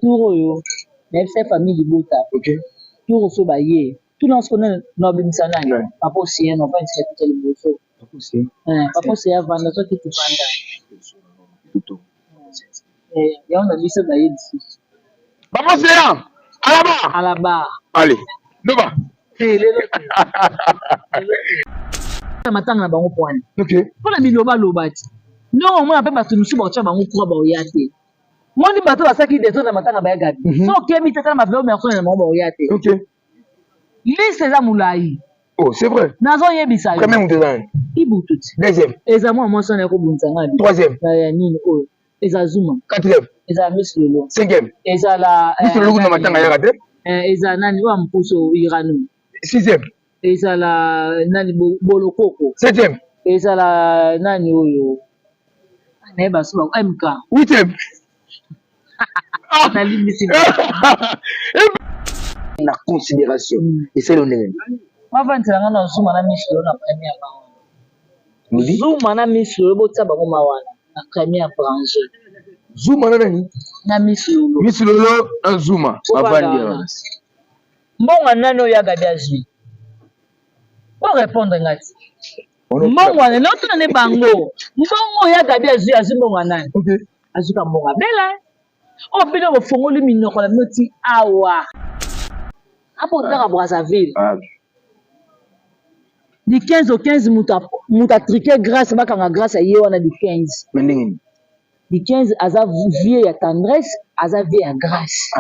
Tour oyo nayebisa famille libota, tour so baye tuna siko nabimisa nani? Papa Oseya, navandisa kiti ya liboso. Papa Oseya vanda, soki tovanda yango na biso baye lisusu. Papa Oseya alaba. Alaba. Allez, loba. Te, lelo te na matanga na bango pwani mpona bilobaloba ti ndongo omona mpe bato mosusu bakotya bango kura baoya te. Moni bato basalaki désordre na matanga baya Gabi, so okebi te, tala maveo merso na bango baoya te. Liste eza molai. Oh, c'est vrai. Nazoyebisa yo. Premier moto eza nani? Ibutu ti. Deuxième? Eza mwa mwasi wana ya kobundisa ngai. Troisième? Ya nini oyo eza Zuma. Quatrième? Eza Miss Lolo. Cinquième? Ezala Miss Lolo kuna matanga yaka te. Eza nani oyo ya mopuso Irano? Sixième? Ezala nani, Bolokoko. Septième? Ezala nani oyo nayeba so MK. Huitième? Nalimbisi. Na considération esali ndenge? Bavandisela nga na Zuma na Miss Lolo na première bango. Zuma na Miss Lolo, botia bango ma wana na première branche. Zuma na nani? Na Miss Lolo. Miss Lolo na Zuma bavandi wana. Mbongo nani oyo Agabi azwi? Borépondre nga ti. Mbongo wana naotuna nde bango, mbongo oyo Agabi azwi, azwi mbongo ya nani? Azwi ka mbongo abela oyo bino bofongoli minoko na bino ti awa apotaka Brazzaville du 15 au 15. Moto atriquer Grâce, bakanga Grâce aye wana du 15. Mais ndenge nini? Du 15 aza vie ya Tendresse, aza vie ya Grâce.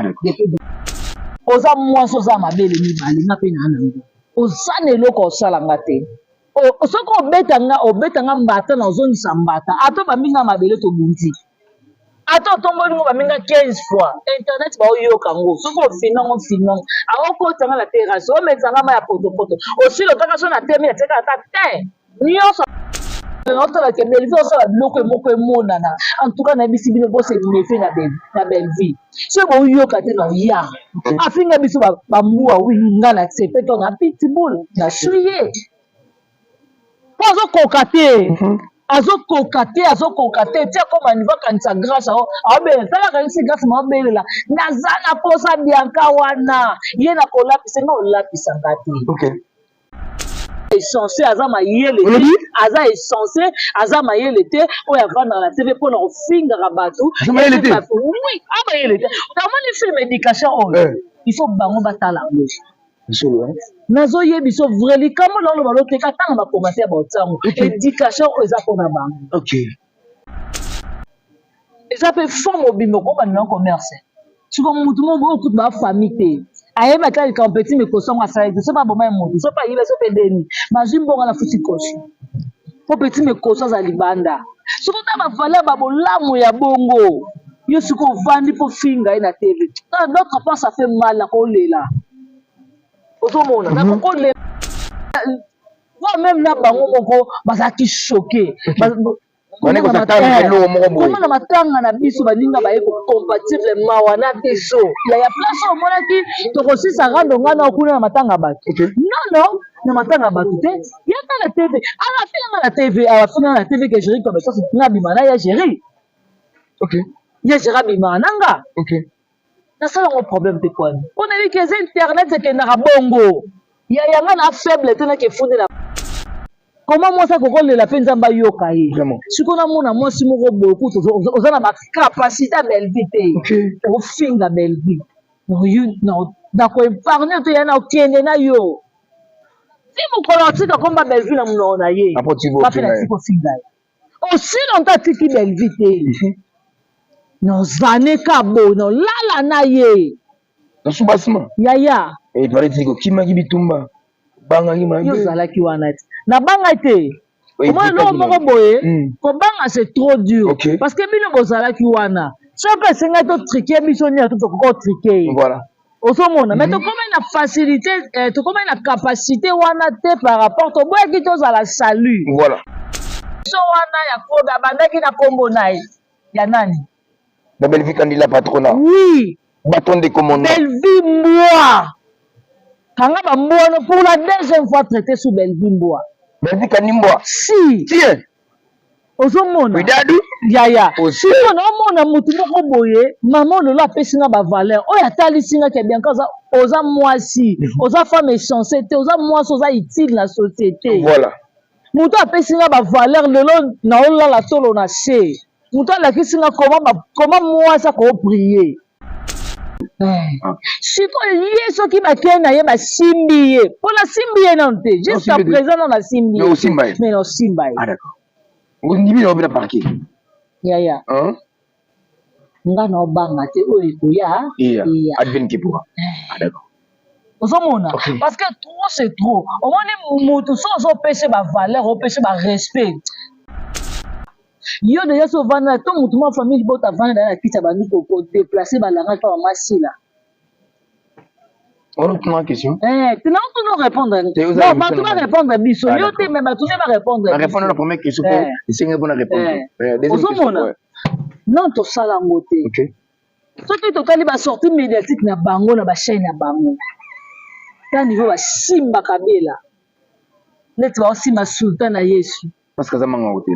Oza mwasi, oza mabele mibale, nga mpe naa nango. Oza na eloko osalanga te. Soki obeta nga, obeta nga mbata na ozongisa mbata. Ata baminga mabele tobundi, ata otomboli ngo baminga 15 fois, internet baoyoka ngo. Soki ofilme yango, filme yango, aokota nga na terrasse, omeza nga ma ya potopoto, osili otaka so na temi atiaka ata te nyonso. Naotala ke Bellevie osala biloko moko emonana. En tout cas, nayebisi bino, bose méfier na Bellevie. Soki boyoka te na oya afinga biso bambuwa, wi nga na accepte to na pitbull na sui ye mpo azokoka te, azokoka te, azokoka te ti akoma niveau akanisa Grâce, aobelela. Tala, akanisi Grâce, ma aobelela: "Naza na posa Bianca wana ye na kolapisa nga." Olapisa nga te. Essentiel aza mayele te, aza essentiel, aza mayele te. Oyo avandaka na TV mpona kofingaka bato, oui, amayele te. Namoni film éducation oyo, il faut bango batala yango. Nazoyebi so vrai likambo na oloba, loteka ntanga bacommentaire baotiango. Éducation oyo eza mpona bango, eza mpe fond mobimba okobanda na commerce. Siko mutu moko boyo kutu bafamille te, ayebi ata likambo petit mekoso yango asali te. So baboma ye motu, so mpe ayiba, so mpe deni bazwi mbongo na futi koso mpo petit mekoso aza libanda. Soki ota bavaleur babolamu ya bongo, yo sikoyo ovandi mpo finga ye na TV. D'autre part, ça fait mal na kolela, ozomona nakokolela voire même na bango moko bazalaki choqué. Komona matanga na biso, baninga baye kocompatir mawa na biso ya place oyo omonaki tokosisa rando ngai na kuna na matanga ya bato. Non, non, na matanga ya bato te. Yaka na TV, afinga na TV, afinga na TV ke Géri comme ça nga bima na ya Géri. Ya Géri abimaka na nga, nasala yango problème te kwani mpo nayebi ke eza internet, ekendaka bongo. Ya yanga na faible te, nake efundi na koma mwasi akokolela mpe Nzambe ayoka ye. Sikoyo namona mwasi moko boye kutu oza na bacapacité ya Bellevie te, ofinga Bellevie, nakoépargne te. Ya na okende na yo ti mokolo atika komba Bellevie na monoko na ye, ngape natiki kofinga ye. Aussi longtemps atiki Bellevie te, nozane ka boye, nolala na ye. Na subasima. Yaya. Epareti kokimaki bitumba, bangaki mabe. Yo ozalaki wana ti nabanga te. Omoni eloko moko boye, kobanga c'est trop dur, parce que bino bozalaki wana. Soki esengaki totriquer biso nini, to tokoka kotriquer ye. Ozomona, mais tokomi na facilité, tokomi na capacité wana te par rapport toboyaki tozala salut. So wana ya kobe abandaki na nkombo na ye ya nani? Na Bellevue Kandila patrona. Oui. Bâton de commandement. Bellevue mbwa, kanga bambwa wana pour la deuxième fois, traité sous Bellevue mbwa. Bellevue Kandi mbwa. Si. Tiens. Ozomona yaya, sikoyo naomona motu moko boye, mama lelo apesi nga bavaleur oyo atalisi nga ke Bianca oza mwasi, oza femme essentielle te, oza mwasi, oza utile na société. Voilà. Moto apesi nga bavaleur lelo, naolala tolo na se, moto alakisi nga koma mwasi akoprier. Sikoyo ye soki bakei na ye, basimbi ye, mpo nasimbi ye nano te, jusqu'à présent nano nasimbi ye, mais naosimba ye. Ondimi na obina parquet. Yaya, nga na obanga te, oyo ekoya. Iya, advienne que pourra. Ah, d'accord. Ozomona, parce que trop c'est trop. Omoni motu so ozopesa bavaleur, opesa barespect, yo deja so ovanda to motu mwa famille libota avanda na kiti, abandi kodéplacer balangage mpa mama Sila. Otuna question. Tuna répondre. Non, bato barépondre biso, yo te, mais bato nde barépondre. Répondre la première question po esengeli mpona répondre. Ozomona, non, tosala yango te. Soki totali basortie médiatique na bango na bachaîne na bango, ta niveau basimbaka bela neti baosimba sultan na Yesu. Parce que aza mangango te.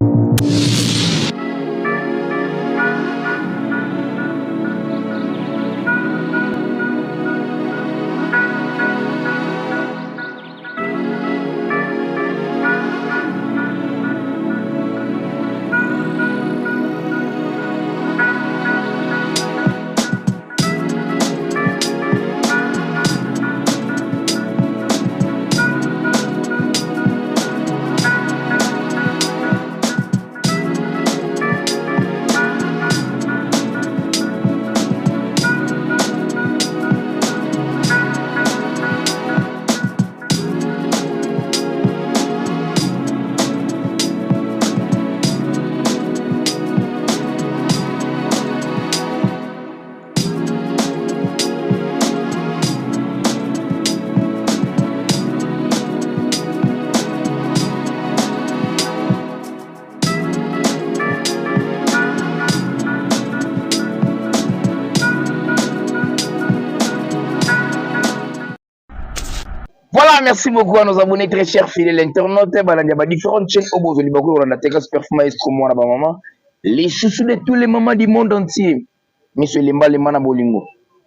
Voilà, merci beaucoup à nos abonnés très chers fidèles internautes. Balandi ya différentes chaînes oyo bozoli bako kolanda Tekas Performance Maestro mwana ba maman. Les chouchous de tous les mamans du monde entier. Monsieur Lemba Lemba na bolingo.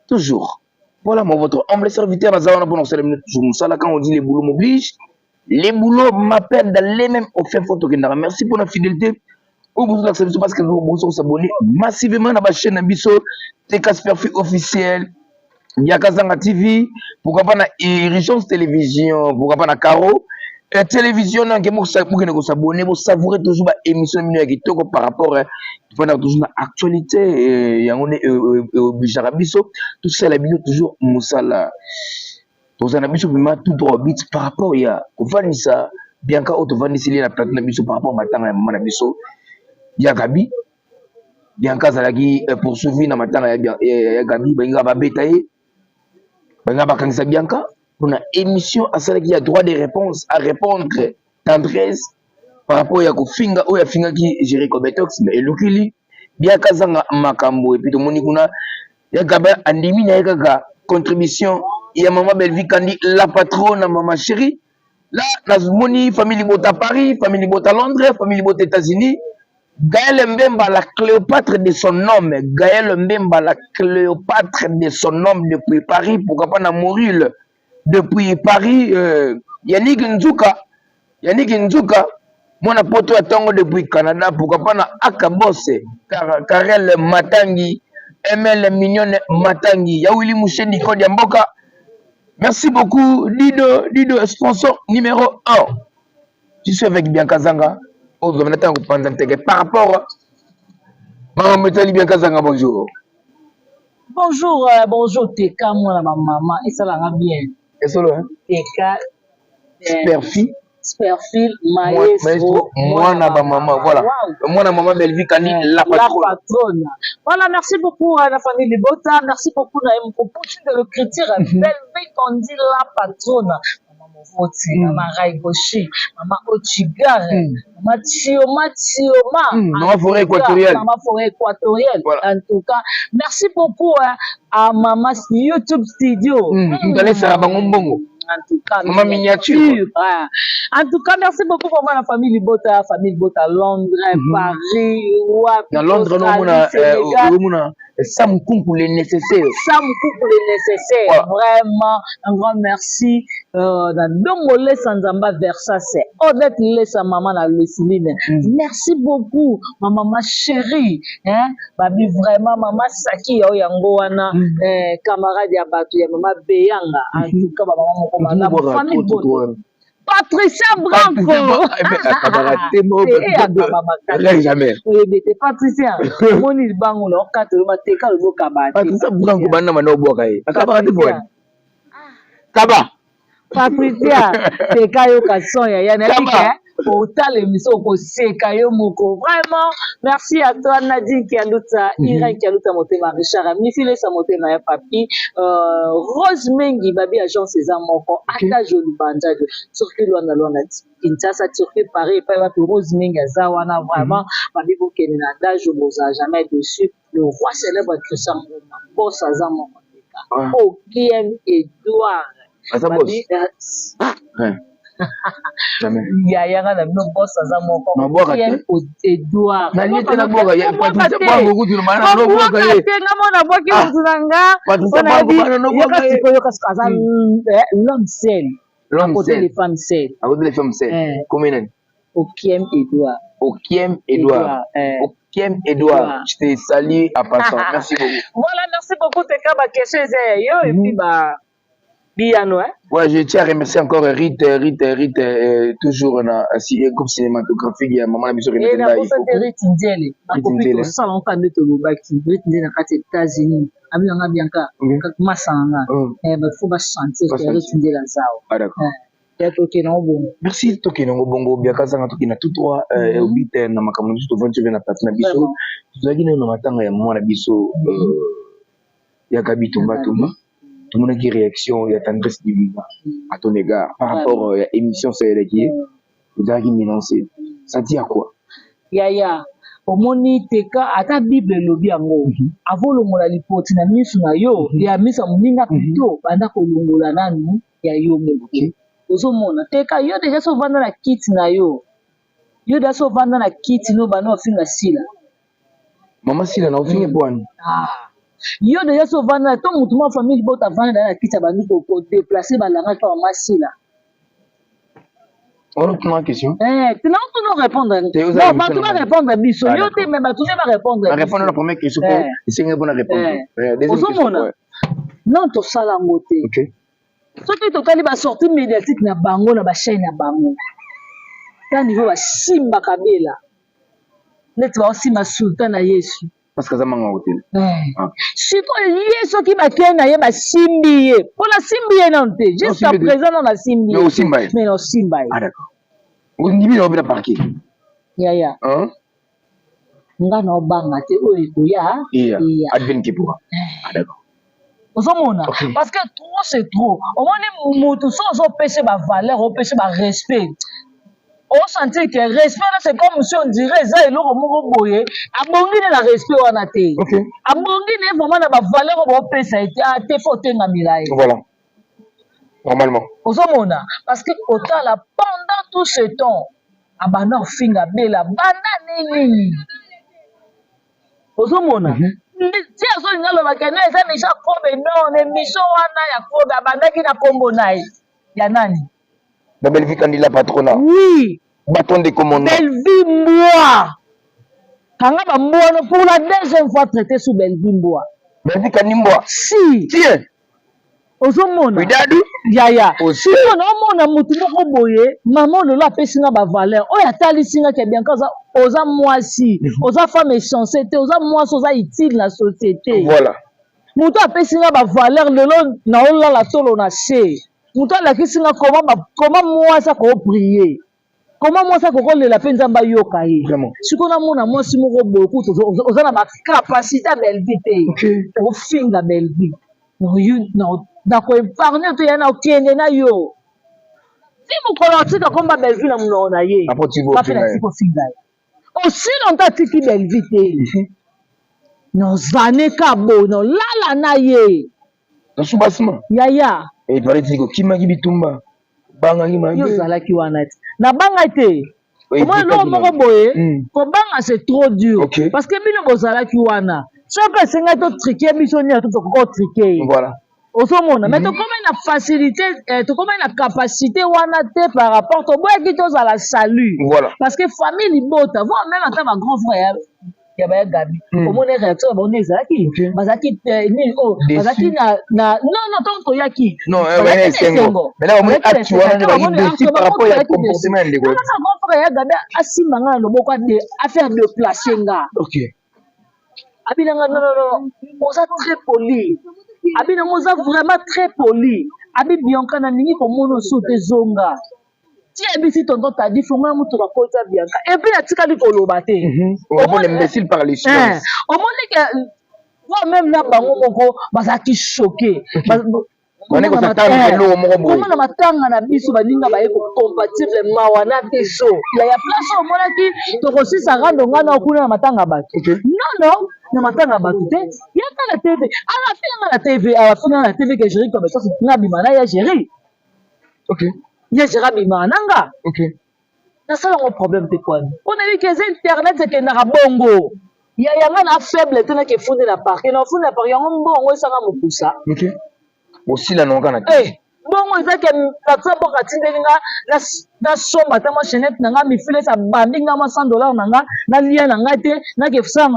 Toujours. Voilà, moi, votre humble serviteur, naza wana pour nous toujours mosala. Quand on dit les boulots m'oblige, les boulots m'appellent d'aller même au fait photo. Merci pour la fidélité. Oyo bozolakisa biso parce que bozo s'abonner massivement na bachaîne na biso Tekas Perfi officiel, Biakazanga TV, pourquoi pas na Urgence Télévision, pourquoi pas na Caro Télévision. Nanke bokende kos'abonner, bosavourer toujours baémission bino ya kitoko par rapport tofandaka toujours na actualité. Yango nde obligeaka biso tosala bino toujours mosala. Tozala na biso vraiment tout droit but par rapport ya kovandisa Bianca oyo tovandiseli ye na plateau na biso par rapport matanga ya mama na biso ya Gabi. Bianca azalaki poursuivi na matanga ya Gabi, balingaka babeta ye, balingaka bakangisa Bianca mpona émission asalaki ya droit de réponse, à répondre Tendresse par rapport ya kofinga oyo afingaki Jericho Betox. Mais elukili Bianca azanga makambo. Et puis tomoni kuna ya Gabi andimi na ye kaka contribution ya mama Bellevue Kandi la patronne, mama chérie. Là nazomoni famille libota Paris, famille libota Londres, famille libota États-Unis. Gaël Mbemba, la Cléopâtre de son homme. Gaël Mbemba, la Cléopâtre de son homme depuis Paris. Pourquoi pas na Morule depuis Paris. Yannick Nzuka. Yannick Nzuka. Mwana poto ya tongo depuis Canada. Pourquoi pas na Akabose. Karel Matangi. ML Mignonne Matangi. Yawili Mouchendi Kodia Mboka. Merci beaucoup Dido, Dido sponsor numéro 1. Je suis avec Bianca Zanga. Par rapport Maman Metali Bianca Zanga, bonjour. Bonjour, bonjour Teka, moi ma maman, et ça va bien. Et solo, hein? Teka. Sperfi. Sperfil, maestro. Moi, na ba maman, voilà. Wow. Moi, na maman Bellevue Kandi, la patronne. La patronne. Voilà, merci beaucoup à la famille Libota, merci beaucoup à Mko de l'écriture, Bellevue Kandi, la patronne. Maman Movoti, Maman Raigoshi, Maman Ochigar, Maman Chioma Chioma, Maman Forêt Équatoriale. Maman Forêt Équatoriale. Voilà. En tout cas, merci beaucoup, hein, à Maman YouTube Studio. Nous allons faire un bongo. En tout cas, Maman miniature. Ah. En tout cas, merci beaucoup pour la famille Libota, famille Libota, Londres, Paris, wapi, Na Londres, Australie, nomona Sénégal. Omona Sam Kunku, le nécessaire. Sam Couple le nécessaire. Voilà. Vraiment, un grand merci. Na Dongo Lesa Nzamba Versace. Odette Lesa, maman na Luciline. Merci beaucoup, ma maman chérie. Hein? Babi, vraiment, maman Saki, yo yango wana, camarade ya bato ya maman Beyanga. En tout cas, maman moko malamu. Famille Boto. Patricia Branco. Jamais. Oyebi te, Patricia, omoni libango na okata oloba teka lobi okaba te. Patricia Branco, bana bana obwaka ye akabaka te pwani kaba. Patricia, teka, yoka son ya ya nayebi Kaba. ke otala émission, okoseka yo moko. Vraiment, merci à toi, Nadine Kialuta, Irene Kialuta, motema Richard Mifilesa, motema ya papi Rose Mengi, babi agence eza moko ata joli banjajo Turquie, Lwanda, Lwanda, Kinshasa, Turquie, Paris, epai wapi Rose Mengi aza wana. Vraiment, babi bokende na adage, bozala jamais dessus. Le roi célèbre Christian Ngoma, boss aza moko teka. Okiem Edouard. Aza boss. Babi, Ouais. Jamais. Yayanga na bino, boss aza moko. Nabwaka te. Okiem Edouard. Nalie te, nabwaka ye. Patricia Branco kutu bana nobwaka Nabwaka ye. te, nga mo nabwaki Ah. motu na nga. Patricia Mpo Branco nayebi bana nobwaka yoka ye. sikoyo, yoka sikoyo, aza l'homme seul à L'homme côté seul. des femmes seules. À côté des femmes seules. Eh. Combien d'années? Okiem Edouard. Okiem Edouard. Eh. Okiem Edouard. Edouard. Je te salue en passant. Merci beaucoup. Voilà, merci beaucoup Teka, baquestion eza ya yo et puis ba biyano, hein. Ouais, je tiens à remercier encore Rite, Rite, Rite, toujours na si groupe cinématographique, il y a maman la biso e Renate Ndaï. Naposa te Riti Nzele bakopi. Nzele. Tosala ngo kaka nde tolobaki. Riti Nzele na kati ya États-Unis, abi nanga Bianca, masanga nga bato faut basentir ke Basentir. Riti Nzele azawa. Ah, d'accord. Ya tokende ngo bongo. Merci, tokende ngo bongo, Bianca zanga tokende tout droit obite na makambo na biso tovandi na plateau na biso. Vraiment. Tozalaki nano na matanga ya mama na biso ya Gabi Tumba Tumba. Tomonaki réaction ya Tendresse Divina à ton égard par rapport ya émission osalelaki ye, ozalaki menacé. Ça dit à quoi? Yaya, omoni teka, ata Bible elobi yango, avolongola lipoti na miso na yo ya miso ya moninga plutôt banda kolongola nanu ya yo moko. Ozomona teka, yo déjà so ovanda na kiti na yo, yo déjà so ovanda na kiti no banda ofinga Sila. Mama Sila na ofingi po wani. Ah. Yo déjà so ovanda na to motu mwa famille bota avanda na kiti, abandi kodéplacer balangaki pa mama Sila. Wana otuna question. Eh, tina otuna répondre. Te, oza Non, émission bato na ngai. barépondre biso. Ah, Yo te, d'accord. mais bato nde barépondre Na répondre biso. na première question po esengi mpona répondre. Deuxième question, Ozomona? ouais. Non, tosala yango te. Soki totali basortie médiatique na bango na bachaîne na bango, ta niveau basimbaka Bela neti baosimba sultan na Yesu. Parce que aza manga hôtel. Eh. Ah. Sikoyo ye soki bakei na ye, basimbi ye mpo nasimbi ye nano te jusqu'à Osimbi te. présent nano nasimbi Mais ye. osimba ye. Mais naosimba ye. Ah, d'accord, ondimi na obina parquet. Yaya, Hein? nga na obanga te, oyo ekoya. Iya. Iya. Advienne que pourra. Ah, d'accord. Ozomona? Ok. Parce que trop, c'est trop. Omoni motu so ozopesa bavaleur, opesa barespect, osentir que respect wana, c'est comme si on dirait eza eloko moko boye abongi ne na respect wana te. Abongi ne vraiment na bavaleur oyo baopesa ye te. Ah, te, faut otengamela ye. Voilà, normalement. Ozomona? Parce que otala, pendant tout ce temps abanda kofinga Bela banda nini, ozomona? Ti azolinga alobaka no eza émission ya Kobe. Non, na émission wana ya Kobe abandaki na nkombo na ye ya nani? Na Bellevue Kandila patrona. Oui. Bâton de commandement. Bellevue mbwa, kanga bambwa wana pour la deuxième fois, traité sous Bellevue mbwa. Bellevue Kandimbwa. Si. Tiens. Ozomona? Widadu. Yaya, Aussi. sikoyo naomona motu moko boye, mama lelo apesi nga bavaleur oyo atalisi nga ke Bianca oza mwasi, oza femme essentielle te, oza mwasi, oza utile na société. Moto apesi nga bavaleur lelo, naolala tolo na se. Moto alakisi nga koma mwasi akoprier, koma mwasi akokolela mpe Nzambe ayoka ye. Sikoyo namona mwasi moko boye kutu oza na bacapacité ya Bellevue te, ofinga Bellevue, na koépargne to ya na okende na yo ti mokolo atika komba Bellevue na monoko na ye. Apo tiki Nga mpe kofinga ye. Natiki kofinga ye aussi longtemps atiki Bellevue te, nozane ka boye, nolala na ye. Na soubassement. Yaya. Et paraît-il kokimaki bitumba, bangaki mabe. Yo ozalaki wana te, nabanga te. Omoni eloko moko boye, kobanga c'est trop dur. Parce que bino bozalaki wana, soki esengaki totriquer biso nyonso, tokoki kotriquer ye. Ozomona, mais tokomai na facilité, tokomai na capacité wana te par rapport toboyaki tozala salut. Parce que famille libota, voire même ata bagrand frère ya baya Gabi, omoni réaction na bango nde ezalaki, bazalaki nini oyo bazalaki na non non, ntango toyaki. Esengo, grand frère ya Gabi asimba nga na loboko, afaire déplacer nga. Abinanga: "Non, non, non, oza très poli." Abinanga: "Oza vraiment très poli." Abi: "Bianca, nalingi komona oso te, zonga." Ti yebisi tonton Tadi, fongola motuka, kota Bianca, et puis natikali koloba te. Omoni ke voire même na bango moko bazalaki choqué komona matanga na biso, baninga baye kocompatir mawa na biso ya place oyo. Omonaki tokosisa rando nga na kuna na matanga ya bato? Non, non, na matanga ya bato te. Yaka na TV, afinga na TV, afinga na TV ke Géri comme ça, nga bima na ya Géri. Ye Géri abimaka na nga. Nasala yango problème te kwani mpo nayebi ke eza internet, ekendaka bongo. Ya yanga na faible te, nake efundi na parquet, na ofundi na parquet yango, mbongo esanga mokusa. Osila nango na te. Bongo eza ke patron mboka atindeli nga nasomba ata mwa chaînette na nga, mifile esi abambi nga mwa 100 $ na nga, nalia na ngai te, nakefuta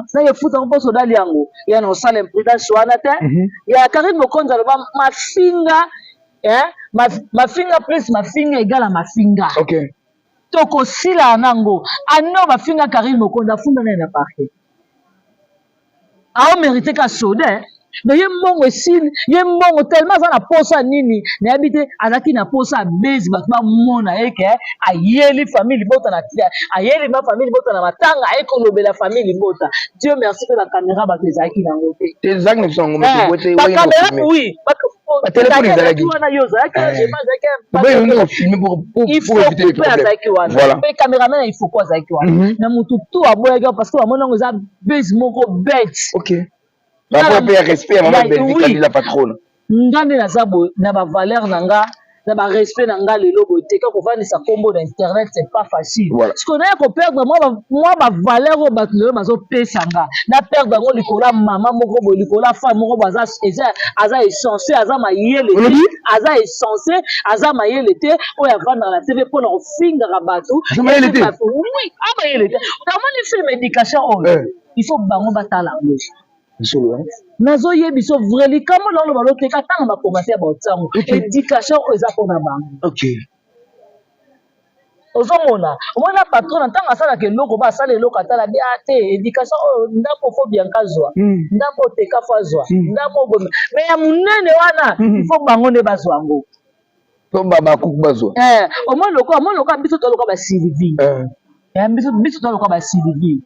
mpo sodali yango ya na osala imprudence wana te. Ya Karine Mokonzi aloba mafinga, mafinga plus mafinga égale mafinga. Tokosila nango ano bafinga Karine Mokonzi, afunda naye na parquet, aomérite ka soda. Mais ye mbongo esili, ye mbongo tellement aza na posa nini nayebi te, azalaki na posa abezi bato bamona ye ke ayeli famille libota na ayeli ma famille libota na matanga, aye kolobela famille libota. Dieu merci mpe bacaméra bato ezalaki nango te. Ezalaki na biso yango. Bacaméra, oui. Téléphone ezalaki. Wana yo ozalaki, azalaki wana mpe caméraman ya Ifoko azalaki wana na motu tu aboyaki, parce que bamoni yango eza base moko bête. Rapport mpe ya respect ya mama Belvi Kabila patronne. Nga nde naza boye na bavaleur na nga, na barespect na nga. Lelo boye te, kaka kovandisa nkombo na internet, c'est pas facile. Parce que naya koperdre mwa bavaleur oyo bato lelo bazopesa nga, na perdre yango likolo ya mama moko boye, likolo ya femme moko boye, aza essence, aza mayele te, aza essence, aza mayele te, oyo avandaka na TV mpona kofingaka bato. Oui, amayele te. Namoni film éducation oyo, il faut bango batala yango. Nazoyebi so vrai likambo na oloba, loteka ntango bacommentaire baotiango, éducation oyo eza mpona bango. Ozomona, omona patron na ntango asalaka eloko, ba asala eloko, atala bi a te, éducation oyo ndambo faut Bianca azwa, ndambo oteka faut azwa, ndambo oboma, mais ya monene wana, il faut bango nde bazwa yango. To bakuku bazwa. Omoni lokola, omoni lokola biso toloka basylvie, biso toloka basylvie.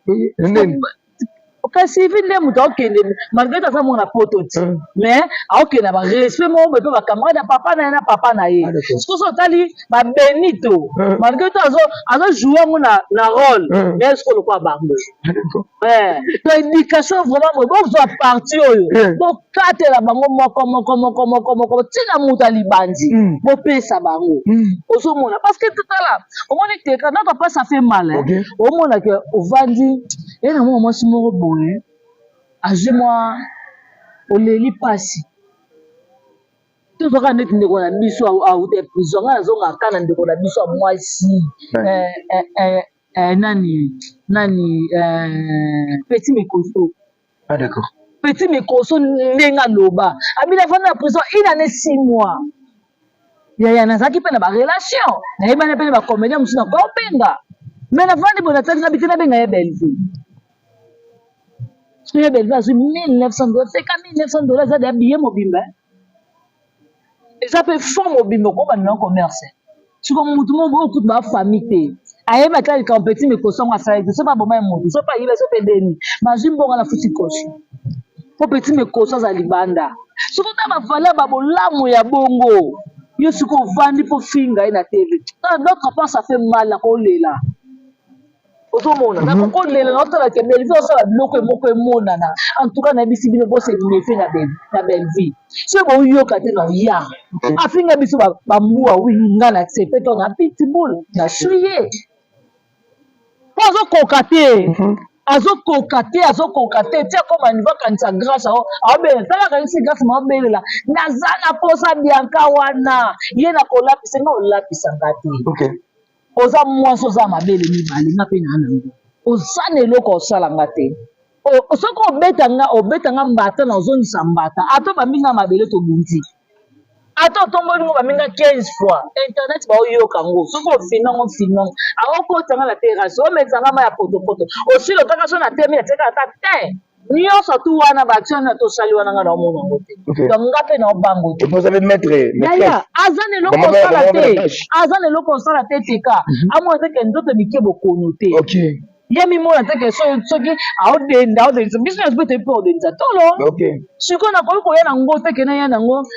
Kasi vi nde moto aokende, malgré aza mwana poto ti, mais aokende na barespect moko boye mpe bacamarade ya papa na ye na papa na ye. Soki otali babenito, malgré to azojoue yango na rôle, mais soki lokola bango to éducation vraiment boye, bozwa parti oyo, bokatela bango moko moko moko moko moko, ntina moto alibandi, bopesa bango. Ozomona, parce que totala, omoni te, notre pas, ça fait mal. Omona ke ovandi ye na mwa mwasi moko boye, azwi mwa oleli mpasi. Tozwaka neti ndeko na biso auta prison, ngai nazongaka na ndeko na biso ya mwasi, nani nani, Petit Mekoso. Ah, d'accord. Petit Mekoso, ndenge aloba, abina afandi na prison une année 6 mois. Yaya, nazalaki mpe na barelation, nayebani mpe na bacomédien mosusu na kobenga, mais navandi boye, natali nga bite, nabenga ye Bellevue. Soki ye Bellevue azwi 1900 $, teka 1900 $, eza deya billet mobimba, eza mpe fond mobimba, okobanda na commerce. Siko mutu moko boye okutu bafamille te, ayebi ata likambo Petit Mekoso yango asalaki te, soki aboma ye motu, soki ayiba, soki edeni bazwi mbongo na futi caution mpo Petit Mekoso aza libanda. Soki ota bavaleur babolamu ya bongo, yo sikoyo ovandi mpo finga ye na TV, d'autre part ça fait mal na kolela. Ozomona, nakokolela, naotala ke Bellevie osala biloko moko emonana. En tout cas, nayebisi bino, bose méfier na Bellevie. Soki boyoka te, na oya afinga biso bambwa. Wi, nga na accepte to na pitbull na sui ye, mpo azokoka te, azokoka te, azokoka te. Ti akoma niveau akanisa Grâce, aobelela. Tala, akanisi Grâce, ma aobelela: "Naza na posa Bianca wana." Ye na kolapisa nga, olapisa nga te. Oza mwasi, oza mabele mibale, nga mpe naa nango. Oza na eloko osala nga te. Soki obeta nga, obeta nga mbata, na ozongisa mbata. Ata baminga mabele, tobunzi. Ata otomboli ngo, baminga 15 fois, internet baoyoka ngo. Soki ofilme yango, filme yango, aokota nga na terrasse, omekisa nga mai ya potopoto, osili otaka. So na temi, atikaka ata te. Nyonso tu wana, baaction na tosali wana, nga na omona yango te. Donc nga mpe na obango te. Yaya aza na eloko osala te, aza na eloko osala te. Teka amona te ke nzoto mike bokono te. Ye mimona te ke soki aodenda, aodendisa biso nyonso mpe toyebi mpe odendisa tolo. Sikoyo nakoki koya nango te ke naya nango,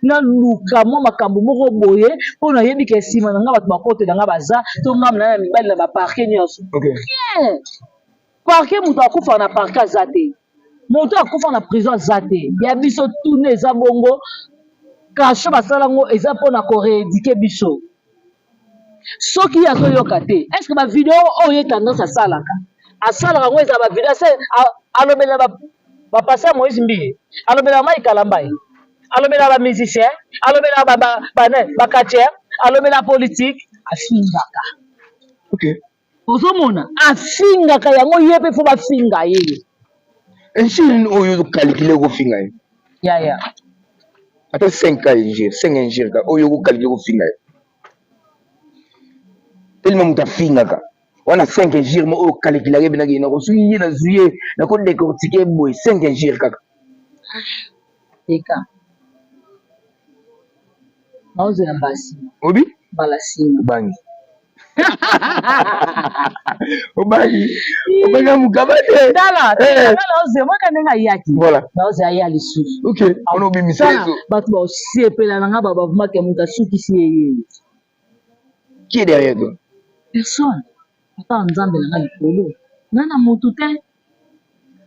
naluka mwa makambo moko boye mpo nayebi ke nsima na nga bato bakotela nga, baza to ngambo na ya mibali na baparquet nyonso. Rien. Parquet, moto akufa na parquet aza te, moto akufa na prison aza te. Ya biso tuna eza bongo. Cachot basala yango eza mpona korééduquer biso. Soki ye azoyoka te, est ce que bavideo oyo ye tendance asalaka, asalaka yango, eza bavideo alobela bapasteur Moïse Mbiye, alobela Mai Kalambai, alobela bamusicien, alobela bacatcheur, alobela politique, afingaka. Ozomona, afingaka yango, ye mpe fo bafinga ye. Injure oyo okalkule kofinga ye? Yaya. Ata 5 ka injure, 5 injure ka oyo okokalkule kofinga ye, telema moto afingaka wana, 5 injure mo oyo okalkulaka ebenaki nako soki ye nazwi ye, nakodécortiquer boye, 5 injure kaka. Teka, naozela mbala nsima. Obi? Mbala nsima. Obangi, obangi, obangi mokaba te. Tala, naozela moka ndenge ayaki. Naozela ya lisusu. Ok, wana obimisa. Ezo bato baosepela na nga, babavumake moto asukisi ye ye. Qui est derrière toi? Personne, ata Nzambe na nga likolo. Nga na motu te,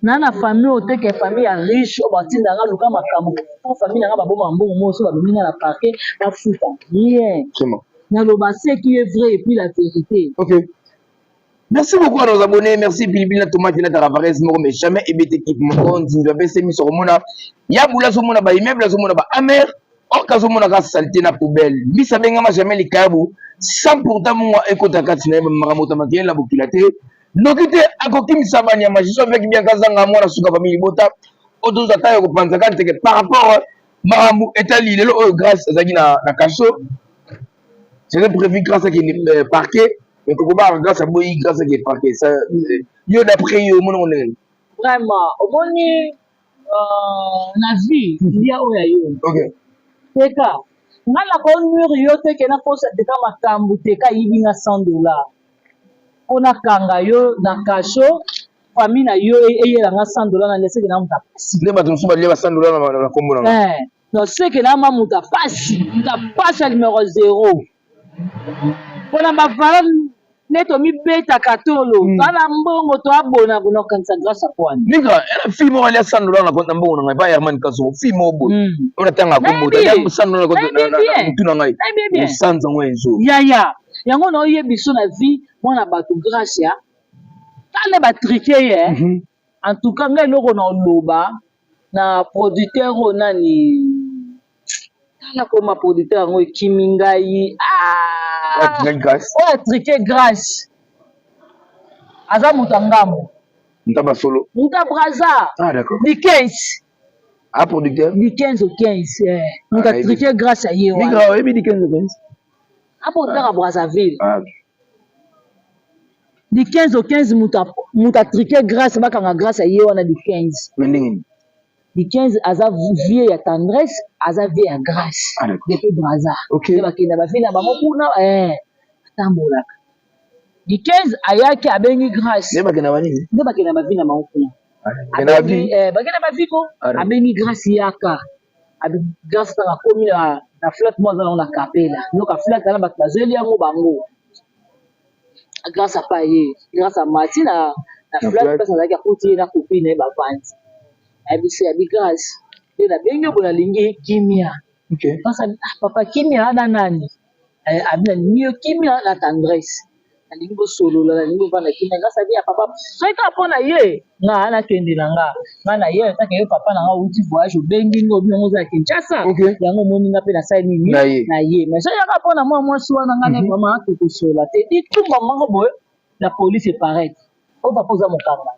na na famille oyo te ke famille ya riche oyo batinda nga luka makambo po famille na nga baboma mbongo moko. So bamemi nga na parquet, bafuta rien. Naloba ce qui est vrai et puis la vérité. Ok. Merci beaucoup à nos abonnés. Merci Bilibili na tomate na Taravares moko, mais jamais ebete équipe moko nzinzi bapesi miso komona ya bula, azomona ba immeuble, azomona ba amer or kazomona kaka saleté na poubelle. Mbisi abengama jamais likayabu sans pourtant mongo ekota kati na ye. Makambo tamakele na bokila te, noki te akokimisa banyama. Je suis avec bien kazanga mwana suka famille libota oyo tozwa ta ya kopanza kaka teke par rapport makambo etali lelo oyo. Grâce azalaki na cachot, c'était prévu grâce akende parquet, mais kokobaka grâce aboyi, grâce akende parquet. Ça, yo, d'après yo, omoni ngo ndenge? Vraiment, omoni, na vie lia oyo ya yo. Teka, nga na konuire yo te ke nakosa. Teka makambo, teka ayibi nga 100 $, mpo nakanga yo na cachot, famille na yo eyela nga 100 $, na leseke na moto apasi. Nde bato mosusu balia ba 100 $ na kombo na nga. Non, seke na ma moto apasi, moto apasi ya numéro 0, mpona bavala nde tomibetaka tolo. Toa na mbongo, toabona nakanisa grâce a kwani. Ninga ena fille moko alia 100 $ na mbongo na ngai pa Herman Kasongo, fille moko boye oyo natanga kombo te, alia 100 $ na mutu na ngai, osanza ngo un jour. Yaya, yango na oyebi so na vie mwana bato grâce ya tala batriquer ye. En tout cas, ngai eloko na oloba na producteur oyo nani, tala koma producteur yango ekimi ngai oyo atriquer grâce, aza moto ya ngambo. Ntaba solo. Moto ya Braza. Ah, d'accord. Di 15. Ah, producteur. Di 15 au 15, moto atriquer grâce ya ye wana. Oyebi di 15 au 15? A producteur ya Brazzaville. Di 15 au 15, moto atriquer grâce, bakanga grâce ya ye wana, di 15. Mais ndenge nini? Di 15 aza vie ya tendresse, aza vie ya grâce. Depuis Braza bakenda bavie na bango kuna, atambolaka. Di 15 ayaki, abengi grâce. Nde bakenda banini? Nde bakenda bavie na bango kuna, bakenda bavie ko. Abengi grâce, yaka. Grâce ntango akomi na flat mo aza nango na kapela, noka flat wana bato bazweli yango bango. Grâce apa ye, grâce amati na Na flat flat. Place azalaki, akuti ye na copine na ye bavandi. Ayebisi abi: "Grâce, nde nabengi yo boye, nalingi kimia." Grâce abi: "Ah papa, kimia na nani?" Eh, abi: "Nalingi yo kimia na Tendresse, nalingi bosolola, nalingi bovanda kimia." Grâce abi: "Ya papa, soki kaka mpo na ye, nga nakende na nga, nga na ye atake yo papa na nga outi voyage, obengi nga, obi yango oza ya Kinshasa." Yango omoni nga mpe nasali nini? Na ye. Na ye. Mais soki kaka mpo na mwa mwasi wana, nga na vraiment tokosola te. Litumba moko boye, la police eparaître o papa oza mokanga.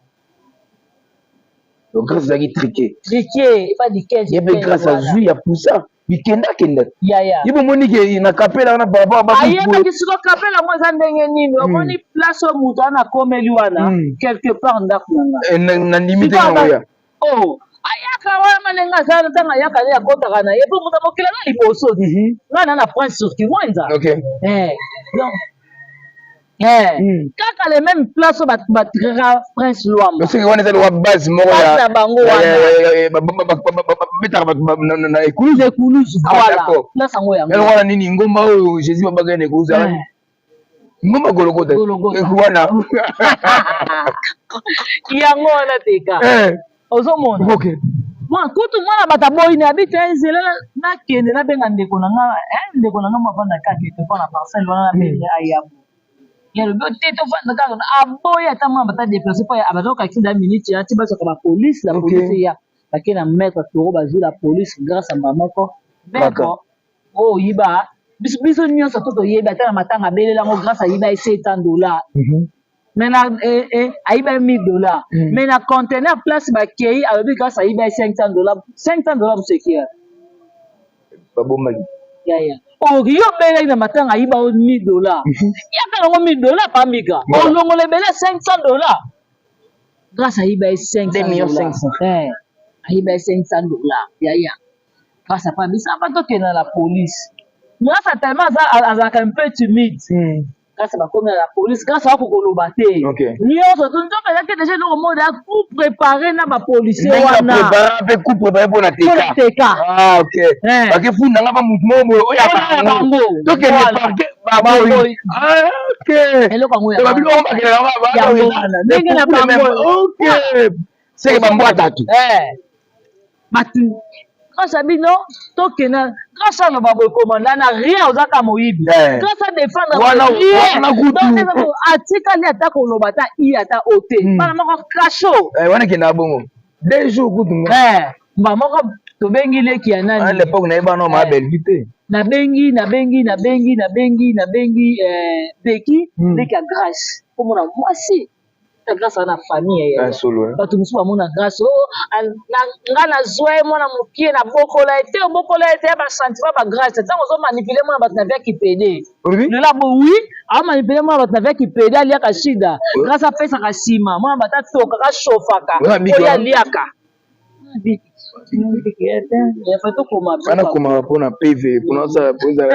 Donc Grâce ezalaki truqué. Truqué epa di 15. Ye mpe Grâce azwi ya pusa bikendakenda. Yaya. Ye bomoni ke na kapela wana par rapport a Ayebaki siko kapela yango eza ndenge nini. Omoni place oyo moto wana akomeli wana, quelque part ndako na nga. Nandimi te nango ya. Oh, ayaka wana ma ndenge aza, ntango ayaka nde akɔtaka na ye mpo moto amokila na liboso ti ngai na prince sur Kimwenza. Eh, donc eh, kaka le même place oyo bato batraitera Prince Lwamba. Soki wana eza lokwa base moko. Base na bango wana. Babetaka bato na ekulusu. Ekulusu. Ah, voilà. d'accord. Place yango, yango. Yango wana nini, ngomba oyo Jésus babaka na ekulusu, ngomba Gologota. Gologota. Wana. Yango wana teka. Ozomona mwana kutu, mwana bato aboyi na abi te: "Nzela nakende, nabenga ndeko na nga, ndeko na nga mo avanda kaka quelque part na parcelle wana, nabenga ayabo." Ye alobi: "O te, tovanda kaka." Aboyi ata mwana bato adéplace mpo abaza kokakisi nda minute ya ti bazwaka bapolice. La police eya, bake na maître Toro, bazwi la police grâce ya mbala moko: "Maître, oyo oyiba biso, biso nyonso to toyebi." Ata na matanga abelelango, grâce ayiba ye 700 $, mais na ayiba ye 1000 $, mais na conteneur place bakei, alobi grâce ayiba ye 500 $. 500 $ mosu ekeya. Babombaki. Yaya, oyo yo obelaki na matanga, ayiba yo 1000 $, yaka nango 1000 $ pambika. Olongola ebele 500 $, grâce ayiba ye 500 2 millions dollars. 500. Eh, ayiba ye 500 $. Yaya, grâce apa biso apa tokende na la police. Grâce tellement azalaka un peu timide. Grâce bakomi na la police, grâce akoki koloba te. Nyonso to nzoka ezalaki déjà eloko moko ya coup préparé na bapolicier Ndenge wana. Préparé mpe coup préparé mpona mpona teka. Teka. Ah, ok. Bakefunda nga ba mutu moko boye oyo Oyo ya bango. Tokende Voilà. parquet, baboyi. Baboyi. Ah, ok. Eloko yango To babiloko bakendaka yango wana ndenge na bango. Ok, seke bambwa tatu. Eh. Bato grâce à bino tokenda, grâce aloba boye: "Komanda na rien, ozaka moyibi." Grâce à défendre rien. Wana kutu. Donc, atikali ata koloba ata i ata o te. Bana moko kasho. Eh, wana ekendaka bongo 2 jours kutu nga. Eh, mbala moko tobengi leki ya À nani. l'époque nayeba no ma Bellevue te. Nabengi Beki, leki ya Grâce, komona mwasi ya Grâce aza na famille ya Ah, solo, eh. Bato mosusu bamona Grâce o nga nazwa ye mwana mokie, nabokola ye te, obokola ye te, ya basentiment bagrâce. Ntango ozomanipule mwana bato na via kipede. Olobi? Lelo abo wi aomanipule mwana bato na via kipede, aliaka shida. Grâce apesaka nsima mwana bato, atokaka, ashofaka. Wana biki oyo wana? Aliaka. Tokoma. Wana komaka mpona PV, mpona osala po ezala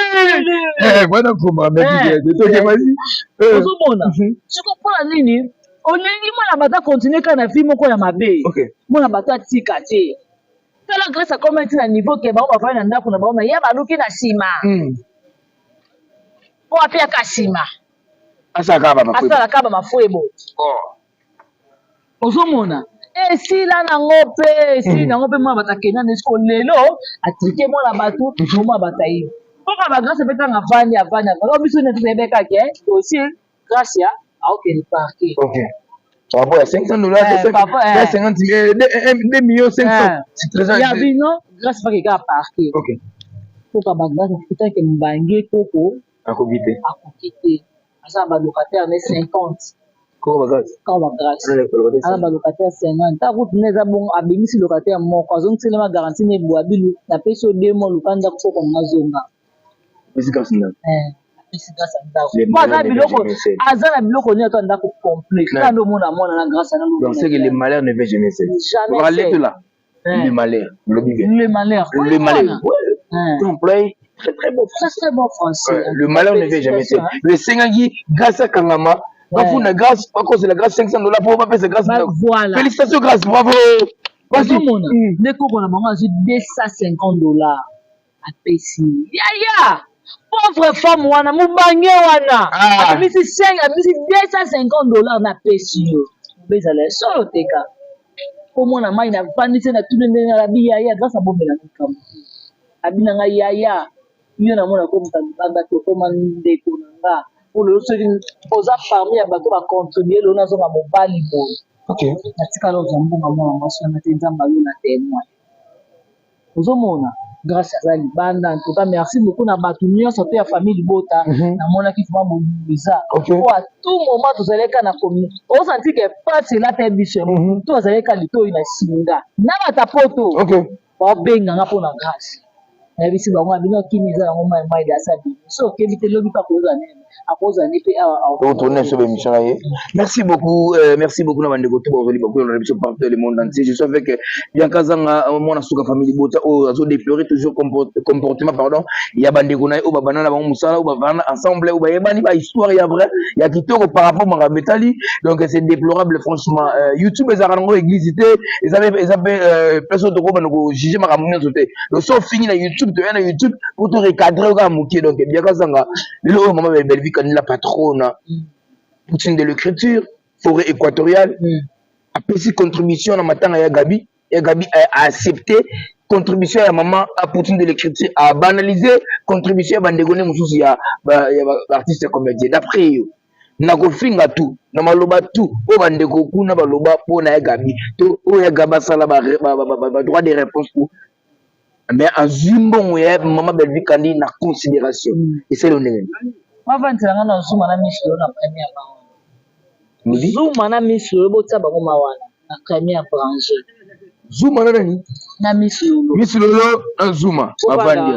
ebelele. Wana komaka mekitoke basi. Ozomona siko mpona nini olingi mwana bato akontinue kaka na vie moko ya mabe? Mwana bato atika te. Tala Grâce akoma ti na niveau ke bango bafandi na ndako na bango, me ye baluki na nsima mpo apiaka nsima. Asalaka bamafuebo. Asalaka bamafuebo. Ozomona esila nango mpe esili nango mpe mwana bato akenda na esiko. Lelo atruqué mwana bato, omwana bato ayibi mpoka bagrâce mpe. Ntango avandi, avandi, avandi, oyo biso neti toyebe kaka dossier Grâce ya aokende parquet. Ok, par rapport à 500 $, Eh, par rapport, eh. 50, 2 millions 500, c'est très Ya bino Grâce pake kaka parquet. Mpoka bagrâce akutaki mobange koko. Akoki te. Akoki te, aza na balocataire ne 50. Koko bagrâce. Kaka bagrâce aza balocataire 50. Ntango kutu nde eza bongo, abimisi locataire moko, azongiselema garantie ne bwabilu: "Napesi yo 2 mois, luka ndako koko nga zonga." Apesi grâce ndako. Eh, apesi grâce ya ndako po aza na biloko, aza na biloko nyonso ya ndako complet. Kaka nde omona mwana na grâce. Donc c'est que le malheur ne veut jamais cesser. Jamais. Là, le malheur, lobi bien. Le malheur. Le malheur, ouais. Employé très très bon. Très très bon français. Ouais, le malheur ne vient jamais seul. Le sengaki grâce à kangama, bafunda grâce, bakosela grâce 500 $ po bapesa grâce. Voilà. Félicitations grâce, bravo. Ozomona nde koko na bango azwi 250 $, apesi yaya. Pauvre femme wana, mobange wana, abimisi 5, abimisi 250 $ napesi yo. Bezala ya solo teka. Po mwana mai navandisi na tuni ndenge nalobi: "Yaya, grâce abomela likambo." Abi na ngai: "Yaya, yo namona komuta libanda te, okoma ndeko na nga. Po lelo soki oza parmi ya bato bacontribue, lelo nazonga mobali boye." Natikala ozwa mbongo mwana mwasi wana te. Nzambe alola témoin. Ozomona grâce aza libanda. En tout cas, merci beaucoup na bato nyonso to ya famille libota. Namonaki vraiment bolingo eza po à tout moment tozalaki na commune, osanti ke pasi elata biso to azalaki ka litoi na singa na bata poto babenganga mpona grâce. Nayebisi bango: "Bino, kini eza yango mai mai de asa bino so okebi te, lobi mpe akozala nini, akozala nde mpe awa." Tourner sur l'émission là. Merci beaucoup, merci beaucoup na bandeko to bozali beaucoup na biso partout le monde entier. Je suis avec Bianca Zanga, mwana suka famille Bota oyo azo déplorer toujours comportement, pardon, ya bandeko na ye oyo babanda na bango mosala, oyo bavanda ensemble, oyo bayebani ba histoire ya vrai ya kitoko par rapport makambo etali. Donc c'est déplorable, franchement. YouTube ezalaka nango église te, eza mpe place oyo tokobanda kojuge makambo nyonso te. Donc so ofingi na YouTube, toya na YouTube po to recadre kaka moke. Donc Bianca Zanga, lelo oyo mama Bellevue Kanila, patronne, Poutine de l'écriture, forêt équatoriale, apesi contribution na matanga ya Gabi. Ya Gabi a accepté contribution ya mama a Poutine de l'écriture, a banalisé contribution ya bandeko ne mosusu ya baartiste comédien. D'après yo, na kofinga tu na maloba tu oyo bandeko kuna baloba mpo na ya Gabi to oyo ya Gabi asala badroit de réponse pour, mais azwi mbongo ya mama Bellevue Kandi na considération, esali ndenge? Bavandisela nga na Zuma na miso na première bango. Zuma na miso oyo, botia bango ma wana na première branche. Zuma na nani? Na miso. Miso lolo na Zuma bavandi.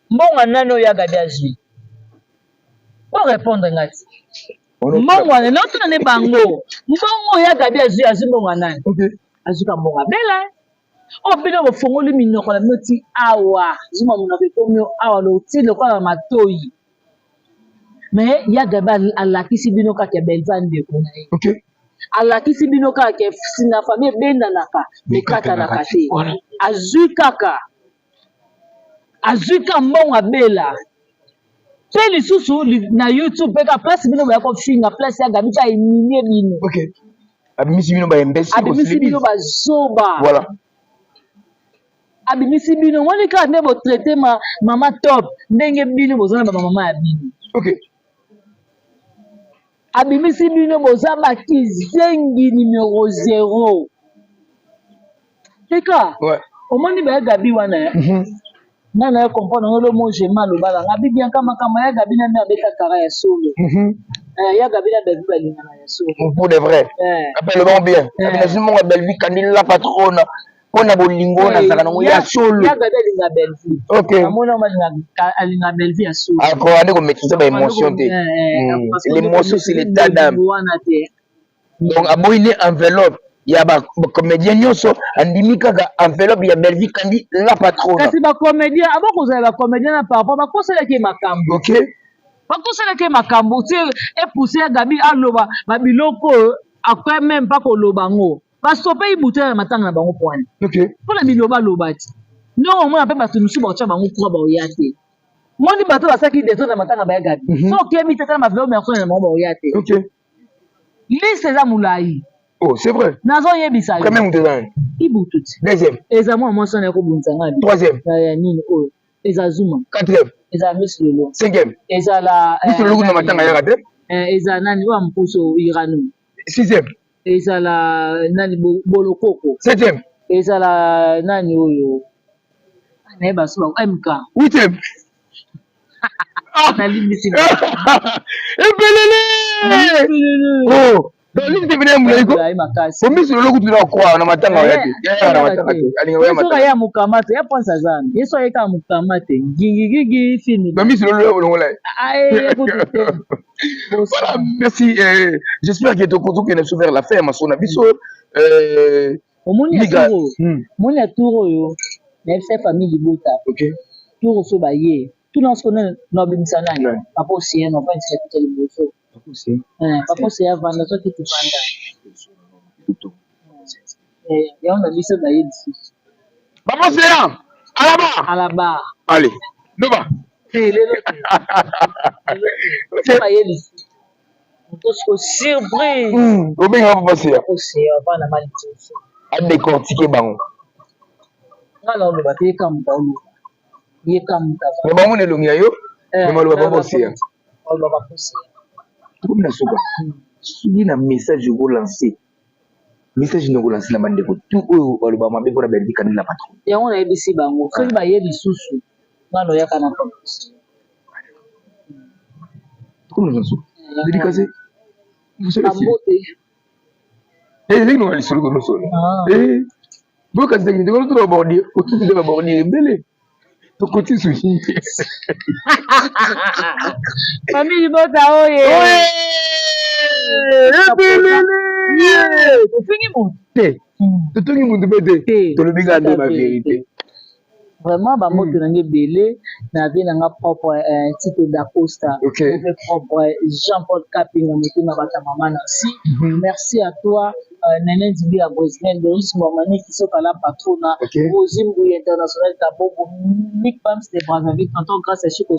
Mbongo nani oyo Gabi azwi? Po répondre nga ti mbongo wana naotuna nde bango. Mbongo oyo Gabi azwi, azwi mbongo nani? Azwi ka mbongo abela oyo bino bofongoli minoko na bino ti awa. Zuma, monoko ekomi awa, loti lokola na matoi. Mais ya Gabi alakisi bino kaka ya Belva, ndeko na ye. Alakisi bino kaka ke singa famille ebendanaka, ekatanaka te. Azwi kaka, azwi ka mbongo abela mpe lisusu na YouTube mpe ka place bino boya kofinga, place ya Gabi mpe ahumilie bino. Abimisi bino baimbécile. Abimisi bino bazoba. Abimisi bino, moni kaka nde botraite ma, mama top ndenge bino boza na bamama ya bino. Abimisi bino boza bakizengi numero 0 teka. Omoni baya Gabi wana, nga na ye comprendre ngo. Lomo jema aloba nanga abi Bianka makambo ya Gabi na nde abeta kara ya solo. Ya Gabi na Belvi balingana ya solo. Pour de vrai. Appelle le bien. Abinasi mongo Belvi Kandi la patronne mpona bolingo nazalaka nango ya solo. Ya Gabi alinga Belvi. Amona alinga Belvi ya solo. Akoka komaîtrise baémotion te. L'émotion, c'est l'état d'âme. Wana te. Donc aboyi ne enveloppe ya bacomédien nyonso, andimi kaka enveloppe ya Belvi Kandi la patronne. Kasi bacomédien abokozala bacomédien na par rapport bakosalaki ye makambo. Bakosalaki ye makambo ti epuse ya Gabi aloba babiloko oyo akoya même mpa koloba ngo. Basope ibutu ya matanga na bango poani mpona biloba aloba ti ndenge omona mpe bato mosusu bakotya bango kura baoya te. Moni bato basalaki désordre na matanga baya Gabi, so okebi te, tala bavelo personne na bango baoya te. Liste eza molai. Oh, c'est vrai. Nazoyebisa yo. Premier moto eza nani? Ibutu ti. Deuxième? Eza mwa mwasi wana yakobundisa ngai. Troisième? Ya nini oyo, eza Zuma. Quatrième? Eza Miss Lolo. Cinquième? Ezala Miss Lolo kuna matanga yaka te. Eza nani oyo ya mopuso, Irano. Sixième? Ezala nani, Bolokoko. Septième? Ezala nani oyo nayeba so, MK. Huitième? Nalimbisi. Ebelele. Oh, donc liste pene ya molai ko. Molai makasi. Pomisi lolo kutu na kwa na matanga ya te, ya na matanga te, alinga ya ye soki matanga. Aya mokama te, ya mponsa zana ye so ayeka mokama te, gigigigi fini. Bamisi lolo ya bolongola ye. Aye kutu te. Voilà, merci. J'espère que tokende so vers la fin ya masolo na biso. Omoni ya Miga. tour oyo, omoni ya tour oyo nayebisa famille libota. Tour so baye tuna siko na obimisa nani? Nani? Papa Osien, ovandisa kita liboso. Papa Osien avanda soki tovanda. Yango na biso baye lisusu. Papa Océan, à la barre. À la barre. Allez, loba. Te, lelo te. Lelo te. Baye lisusu. Moto surprise. Obengaka papa Seya. Papa Seya bana maliboso. Adécortiquer bango. Nga na oloba te, ye ka moto aoloba. Ye ka moto aza. Mais bango na elongi ya yo. Mais maloba papa Seya. Maloba papa Seya. Tokomi na suka. Soki na message okolancer, message nini okolancer na bandeko tout oyo baloba mabe mpona Bellevue Kandi la patronne? Yango nayebisi bango, soki baye lisusu, nga na oyaka na papa Seya. Tokomi na suka. Dédicace. Bambote. Ezalaki nonga lisolo tonosolo. Bokasaki ndeko totuna babordure, otuti te babordure ebele. Tokoti sushi. Famille libota oye. Ebelele. Tofingi motu. Te. Totongi motu mpe te. Tolobi kaka nde ba vérité. Vraiment, bambote na nga ebele na vie na nga propre, Tito Dacosta, okay. Propre Jean-Paul Kapinga, motema bata mama Nancy. Merci à toi, Nene Nzimbi ya Brésil, Doris Ngwamani Kisoka la patrona, okay. Rosie Mbuya International Kabongo, Mick Bams de Brazzaville, tonton Grâce ya Chico,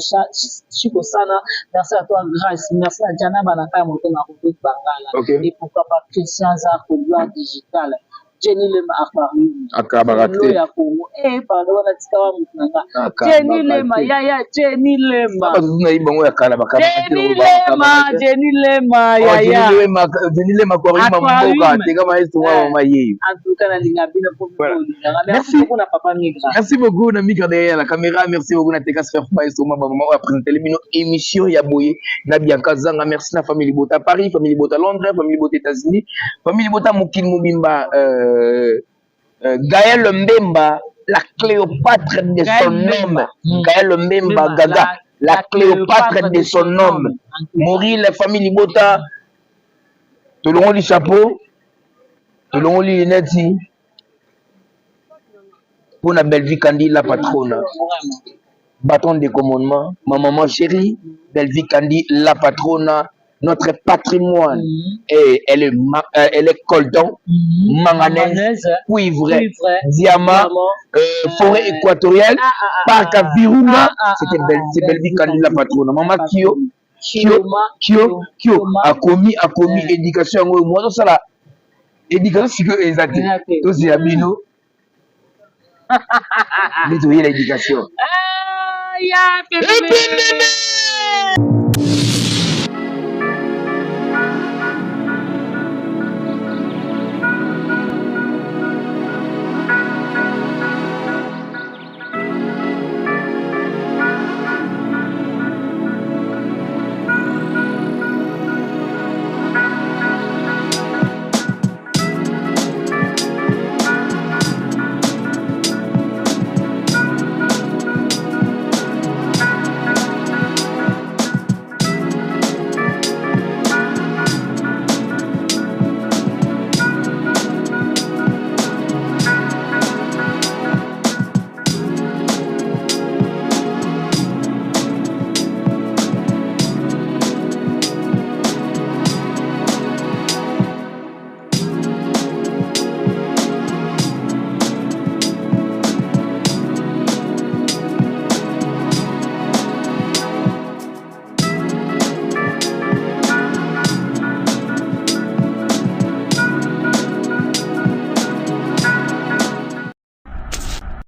Chico Sana, merci à toi Grâce, merci à Jana Banaka ya motema Rodrigue Bangala, okay. Et pourquoi pas Christian Zarko Gloire Digital, Jenny Lema Aquarium. Akabaka te. Ya Congo. Eh, pardon, wana tika wa mutu na nga. Jenny Lema, ya ya Jenny Lema. Bato na ye bango ya kala bakabaka te. Jenny Lema, Jenny Lema, ya ya. Jenny Lema, Jenny Lema Aquarium mboka, teka maestro wa mama ye. En tout cas, nalinga bino po bolingaka. Merci beaucoup na papa Migra. Merci beaucoup na Migra derrière la caméra. Merci beaucoup na Teka Sphère Maestro ma mama oyo présenter bino émission ya boye na Bianca Zanga. Merci na famille Libota Paris, famille Libota Londres, famille Libota États-Unis, famille Libota mokili mobimba. Gaël Mbemba, la Cléopâtre de son nom. Gaël Mbemba Gaga, la Cléopâtre de son nom. Maurice, la famille Libota, tolongoli chapeau, tolongoli lunette pour la Bellevue Kandi, la patronne. Bâton de commandement, ma maman chérie, Bellevue Kandi, la patronne, notre patrimoine. Et elle est coltan, manganèse, cuivre, diamant, forêt équatoriale, parc à Virunga. C'était belle, c'est Bellevue Kandi, la patronne. Maman Kio, Kio, Kio, Kio, akomi, akomi, éducation, moi, ça la éducation, sikoyo eza te. Tozela bino nde toyela éducation. Ya. Ebelele.